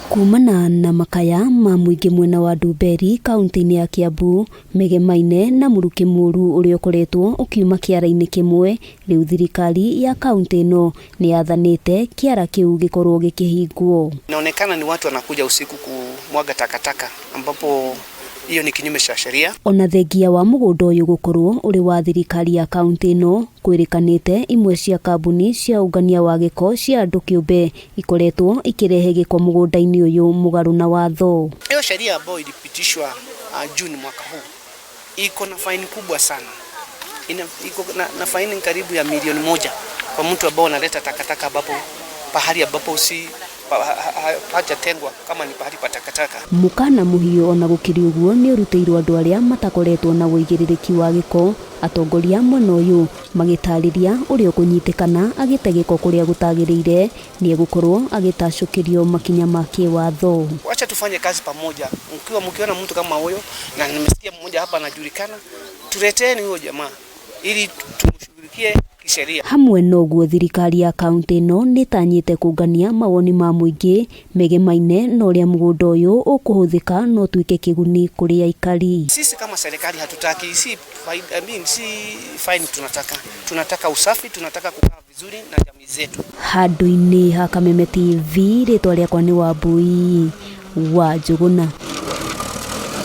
Kumana na makaya ma mũingĩ mwena wa Ndumberi kaunti-inĩ ya Kiambu megemaine na mũrukĩ mũru ũrĩa ũkoretwo ũkiuma kĩara-inĩ kĩmwe, rĩu thirikari ya kaunti ĩno nĩ yathanĩte kĩara kĩu gĩkorwo gĩkĩhingwo. Inaonekana ni watu wanakuja usiku kumwaga takataka ambapo hiyo ni kinyume cha sheria. Ona thengia wa mũgũnda ũyũ gũkorwo ũrĩ wa thirikari ya kaunti ĩno, kwĩrĩkanĩte imwe cia kambuni cia ũngania wa gĩko cia andũ kĩũmbe ikoretwo ikĩrehe gĩko mũgũnda-inĩ ũyũ mũgarũ na watho. Hiyo sheria ambayo ilipitishwa Juni mwaka huu iko na faini kubwa sana. Iko na faini karibu ya 1 milioni kwa mtu ambao analeta takataka ambapo pahali ambapo si hajatengwa kama ni pahali pa takataka. Mũkana mũhiũ ona gũkĩrĩ ũguo nĩ ũrutĩirwo andũ arĩa matakoretwo na ũigĩrĩrĩki wa gĩko, atongoria mwena ũyũ magĩtarĩria ũrĩa ũkũnyitĩkana agĩte gĩko kũrĩa gũtagĩrĩire nĩ egũkorwo agĩtacũkĩrio makinya ma kĩwatho. Wacha tufanye kazi pamoja. Mkiwa mkiona mtu kama huyo, na nimesikia mmoja hapa anajulikana, tuleteni huyo jamaa ili tumshughulikie kisheria. Hamwe noguo thirikari ya kaunti ĩno nĩ ĩtanyĩte kũngania mawoni ma mũingĩ megemaine na ũrĩa mũgũnda ũyũ ũkũhũthĩka na ũtuĩke kĩguni kũrĩ aikari. Sisi kama serikali hatutaki si faida, I mean, si fine tunataka. Tunataka usafi, tunataka kukaa vizuri na jamii zetu. Handũ-inĩ ha Kameme TV, rĩtwa rĩakwa nĩ Wambui wa Njũgũna.